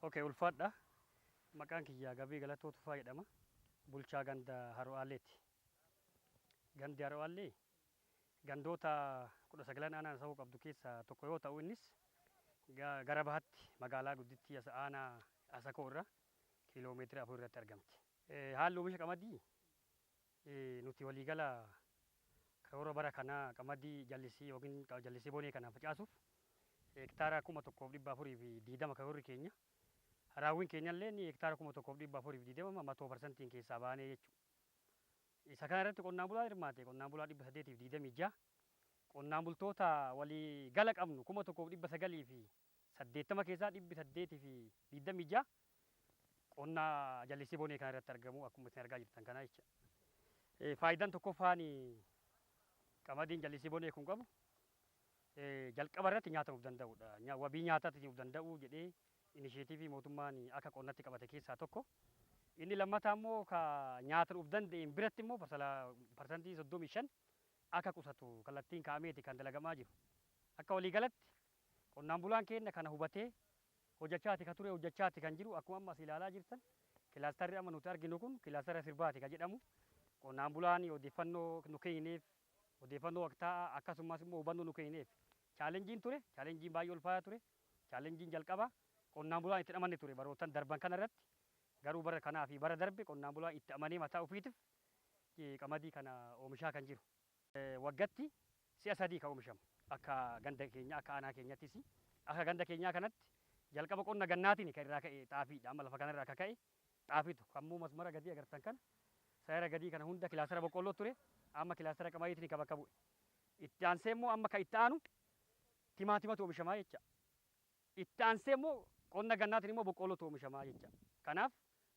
Okay, ulfaadha. Maqaan kiyya Gabii Galatoo Tufaa jedhama. Bulchaa ganda Haro'aalleeti. Gandi Haro'aallee gandoota 19 aanaan Asakoo qabdu keessaa tokko yoo ta'u, innis gara bahatti magaalaa guddittii aanaa Asakoo irra kiiloomeetira 4 irratti argamti. Haalli oomisha qamadii nuti waliigala karoora bara kanaa qamadii jallisii yookiin jallisii bonee kana facaasuuf hektaara 1420 karoorri keenya. Raawwiin keenyallee hektaara 1420 100%iin keessaa baanee jechuudha. Isa kana irratti qonnaan bulaa hirmaate qonnaan bulaa 826, qonnaan bultoota walii gala qabnu 1980 keessaa 826 qonna jallisii bonee kana irratti argamu, akkuma isin argaa jirtan kana jecha. Faayidaan tokkoffaan qamadiin jallisii bonee kun qabu jalqaba irratti nyaata of danda'udha. Wabii nyaataatiin of danda'uu jedhee initiative mootummaan akka qonnatti qabate keessaa tokko. Inni lammataa immoo ka nyaatan of danda'een biratti immoo 35% akka qusatu kallattiin kaa'ameeti kan dalagamaa jiru. Akka waliigalatti qonnaan bulaan keenya kana hubatee hojjechaati ka ture, hojjechaati kan jiru. Akkuma amma as ilaalaa jirtan, kilaastarri amma nuti arginu kun kilaastara sirbaati ka jedhamu. Qonnaan bulaan odeeffannoo nu kennineef, odeeffannoo waqtaa'aa akkasumas immoo hubannoo nu kennineef, challengeiin ture, challengeiin baay'ee ulfaataa ture. Challengeiin jalqaba qonnaan bulaan itti amanne ture barootan darban kana irratti. Garuu bara kanaa fi bara darbe qonnaan bulaan itti amanee mataa ofiitiif qamadii kana oomishaa kan jiru. Waggatti si'a sadii kan oomishamu akka ganda keenya, akka aanaa keenyattis. Akka ganda keenyaa kanatti jalqaba qonna gannaatiin kan irraa ka'e xaafiidha. Amma lafa kanarraa akka ka'e xaafiitu kammoo masmara gadii agartan kana, sarara gadii kana hunda kilaastara boqqolloo ture, amma kilaastara qamadiitiin kan bakka bu'e. Itti aansee immoo amma kan itti aanu timaatimatu oomishamaa jecha. Itti aansee immoo qonna gannaatiin immoo boqqollootu oomishamaa jecha. Kanaaf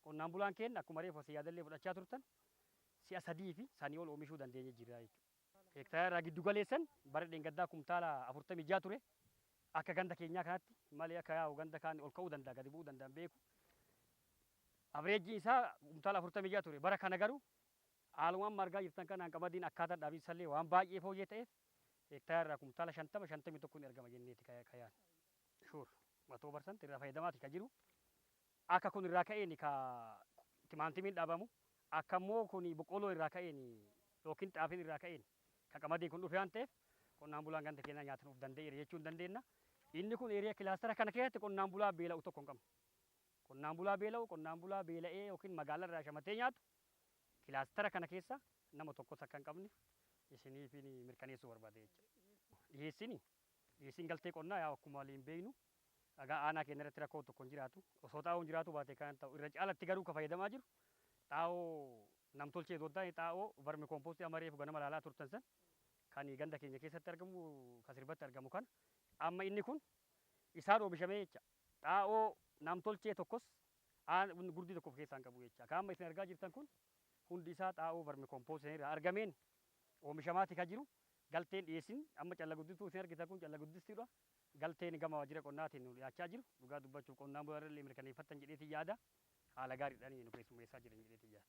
qonnaan bulaan keenya akkuma reefu asii yaadallee fudhachaa turtan si'a sadii fi sanii ol oomishuu dandeenye jirra jechuudha. Hektaara irraa giddu galeessan bara dheengaddaa kumtaala 46 ture akka ganda keenyaa kanatti malee, akka yaa'u ganda kaan ol ka'uu danda'a, gadi bu'uu danda'a beeku. Averageiin isaa kumtaala 46 ture. Bara kana garuu haaluma amma argaa jirtan kanaan qamadiin akkaataa dhaabiinsallee waan baay'ee fooyyee ta'eef hektaara irraa kumtaala 50, 51 ni argama jenneeti kayaan. Sure, 100% irraa fayyadamaati ka jiru. Akka kun irraa ka'een ka timaantimiin dhaabamu, akka immoo kun boqqolloo irraa ka'een yookiin xaafiin irraa ka'een ka qamadiin kun dhufe waan ta'eef qonnaan bulaan ganda keenyaa nyaatan of danda'eera jechuu hin dandeenya. Inni kun area kilaastara kana keessatti qonnaan bulaa beela'u tokko hin qabnu. Qonnaan bulaa beela'u, qonnaan bulaa beela'ee yookiin magaalaa irraa shamatee nyaatu kilaastara kana keessa nama tokkos akka hin qabne isiniif mirkaneessuu barbaade jechuudha. Dhiyeessiin galtee qonnaa yaa akkuma waliin beeknu dhagaa aanaa keenya irratti rakkoo tokko hin jiraatu. Osoo xaa'oon jiraatu baate kan ta'u irra caalatti garuu ka fayyadamaa jiru xaa'oo namtolchee osoo hin taane xaa'oo vermicompostii amma reefu ganama ilaalaa turtan san, kan ganda keenya keessatti argamu, kan sirbatti argamu kana, amma inni kun isaan oomishamee jecha. Xaa'oo namtolchee tokkos gurdii tokko of keessaa hin qabu jecha. Kan amma isin argaa jirtan kun hundi isaa xaa'oo vermicompostii irraa argameen oomishamaati kan jiru. Galteen dhiyeessin amma calla guddistuu isin argitan kun calla guddistuudha. Galteen gama waajjira qonnaatiin nu dhiyaachaa jiru. Dhugaa dubbachuuf qonnaan bulaa irra mirkaneeffattan jedheetiin yaada. Haala gaariidhaan nu keessummeessaa jiran jedheetiin yaada.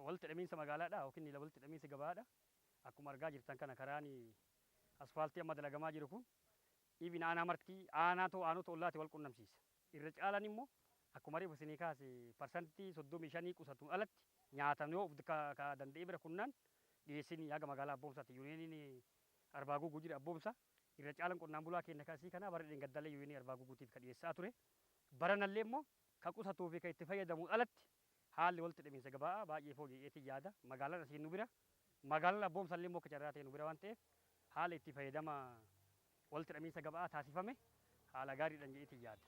Walitti hidhamiinsa magaalaadha yookiin walitti hidhamiinsi gabaadha. Akkuma argaa jirtan kana karaan asfaaltii amma dalagamaa jiru kun ibin aanaa martii aanaa ta'u aanota ollaati wal qunnamsiisa. Irra caalan immoo akkuma reefu isinii kaase 35% qusatuun alatti nyaatan yoo ka danda'ee bira kunnaan dhiyeessin haga magaalaa Abboomsaati. Yuuniyeeniin Arbaa Guuguu jira Abboomsa. Irra caalan qonnaan bulaa keenya kasii kana bara dheengaddallee yuuniyeenii Arbaa Guuguutiif ka dhiyeessaa ture. Baranallee immoo ka qusatuu fi ka itti fayyadamuun alatti haalli walitti hidhamiinsa gabaa baay'ee fooyya'eetiin yaada. Magaalaan asiin nu bira. Magaalaan Abboomsallee immoo akka carraa ta'e nu bira waan ta'eef haala itti fayyadama walitti hidhamiinsa gabaa taasifame haala gaariidhaan jedheetiin yaada.